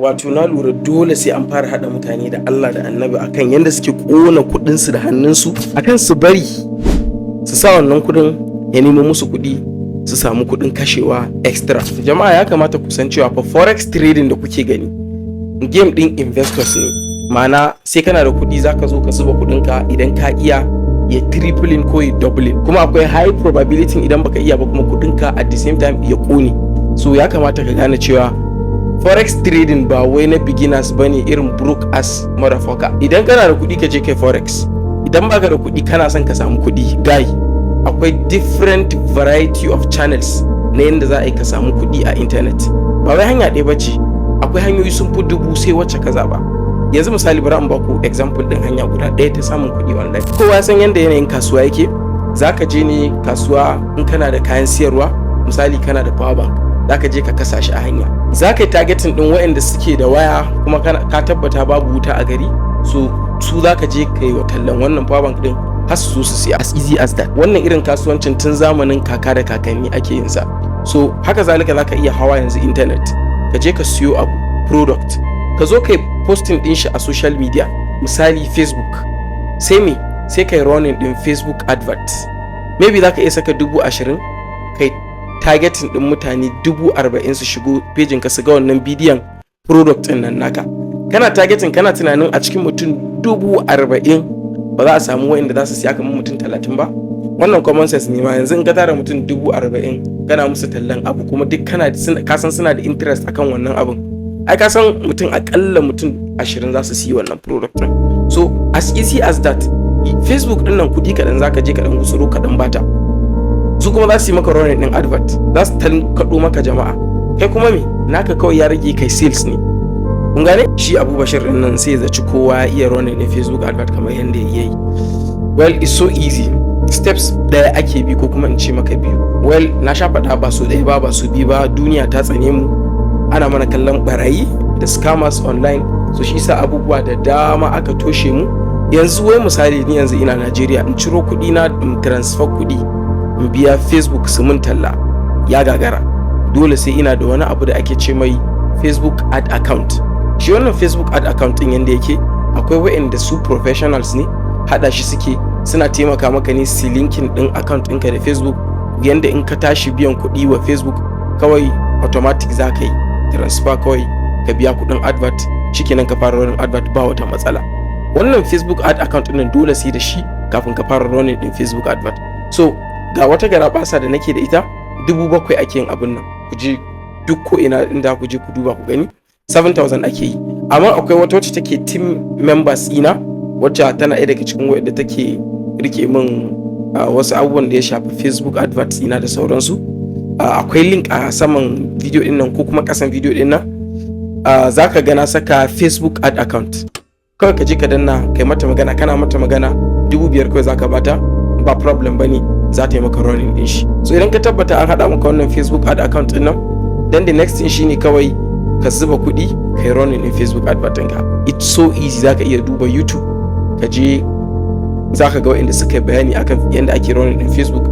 Wato na lura dole sai an fara haɗa mutane da Allah da Annabi akan yadda suke ƙona kuɗinsu da hannunsu, akan su bari su sa wannan kuɗin ya nemo musu kuɗi, su samu kuɗin kashewa extra. Jama'a, ya kamata ku san cewa fa forex trading da kuke gani game ɗin investors ne, ma'ana sai kana da kuɗi zaka zo ka zuba kuɗinka, idan ka iya ya tripling ko ya doubling. Kuma akwai high probability idan baka iya ba kuma kuɗinka at the same time ya ƙone. So ya kamata ka gane cewa forex trading ba wai na beginners bane, irin broke ass motherfucker. Idan kana da kuɗi, ka je kai forex. Idan baka da kuɗi, kana son ka samu kuɗi, guy, akwai different variety of channels na yadda za a yi ka samu kuɗi a internet. Ba wai hanya ɗaya bace, akwai hanyoyi sun fi dubu, sai wacce ka zaba. Yanzu misali, bari in baku example din hanya guda ɗaya ta samun kuɗi online. Kowa san yadda yanayin kasuwa yake. Zaka je ne kasuwa in kana da kayan siyarwa, misali kana da power bank, zaka je ka kasa shi a hanya. Za ka yi targeting din waɗanda suke da waya kuma ka tabbata babu wuta a gari. So su za ka je ka yi wa tallan wannan power bank din har su zo su siya, as easy as that. Wannan irin kasuwancin tun zamanin kaka da kakanni ake yin sa. So haka zalika za ka iya hawa yanzu internet, ka je ka siyo abu, product, ka zo kai posting din shi a social media, misali Facebook. Sai me? Sai kai running din Facebook advert. Maybe za ka iya saka 20,000, kai targeting din mutane 40,000 su shigo pejin ka su ga wannan bidiyon product din nan naka. Kana targeting, kana tunanin a cikin mutum 40,000 ba za a samu wa'inda za su siya kamar mutum 30 ba? Wannan common sense ne ma. Yanzu in ka tara mutum 40,000 kana musu tallan abu, kuma duk kana ka san suna da interest akan wannan abun, ai ka san mutum akalla mutum 20 za su siyi wannan product din. So as easy as that. Facebook din nan kudi kaɗan zaka je kaɗan gutsuro kaɗan bata su, kuma za su yi maka running din advert, za su kaɗo maka jama'a. Kai kuma me naka kawai ya rage? Kai sales ne. Kun gane? Shi Abu Bashir din nan sai ya zaci kowa ya iya running din Facebook advert kamar yadda ya yi. Well, it's so easy. Steps ɗaya ake bi, ko kuma in ce maka biyu. Well, na sha faɗa ba su ɗaya ba, ba su biyu ba, duniya ta tsane mu, ana mana kallon barayi da scammers online. So shi sa abubuwa da dama aka toshe mu. Yanzu wai misali ni yanzu ina Najeriya, in ciro kuɗi na, in transfer kuɗi, in biya Facebook su mun talla, ya gagara. Dole sai ina da wani abu da ake ce mai Facebook ad account. Shi wannan Facebook ad account din, yanda yake, akwai waɗanda su professionals ne, hada shi suke, suna taimaka maka ne su linking din account ɗinka da Facebook, yanda in ka tashi biyan kuɗi wa Facebook kawai automatic za ka yi transfer, kawai ka biya kuɗin advert, shikenan ka fara running advert, ba wata matsala. Wannan Facebook ad account ɗin dole sai da shi kafin ka fara running din Facebook advert. So ga wata garabasa da nake da ita, 7,000 ake yin abin nan. Ku je duk ko ina inda ku je ku duba ku gani, 7000 ake yi. Amma akwai wata wacce take team members ina, wacce tana ɗaya daga cikin wadda take rike min wasu abubuwan da ya shafi Facebook adverts ina da sauransu. Akwai link a saman video din nan ko kuma kasan video din nan, za ka ga na saka Facebook ad account. Kawai ka je ka danna, kai mata magana. Kana mata magana, 5,000 kawai za ka bata, ba problem bane, za ta yi maka running din shi. So idan ka tabbata an haɗa maka wannan Facebook ad account din nan, then the next thing shine kawai ka zuba kuɗi kai running din Facebook advert ɗinka. It's so easy. Zaka iya duba YouTube, ka je zaka ga waɗanda suka yi bayani akan yadda ake running din Facebook.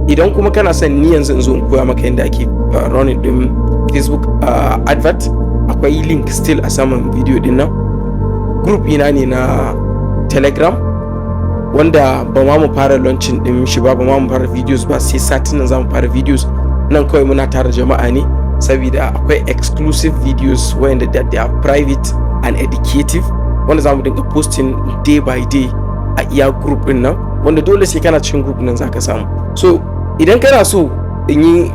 Idan kuma kana son ni yanzu in zo in koya maka yadda ake running din Facebook advert, akwai link still a saman video din nan. Group ina ne na Telegram, wanda ba ma mu fara launching din shi ba, ba ma mu fara videos ba, sai satin nan za mu fara videos. Nan kawai muna tara jama'a ne saboda akwai exclusive videos wanda that they are private and educative, wanda za mu dinga posting day by day a iya group din nan, wanda dole sai kana cikin group nan zaka samu. So idan kana so in yi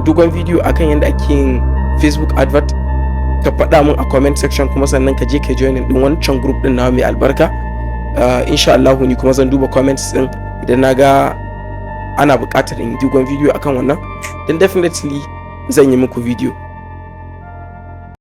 dogon video akan yadda ake yin Facebook advert, ka faɗa mun a comment section. Kuma sannan ka je ka join din wancan group din na mai albarka. Insha Allah ni kuma zan duba comments din. Idan na ga ana buƙatar in dogon video akan wannan, then definitely zan yi muku video.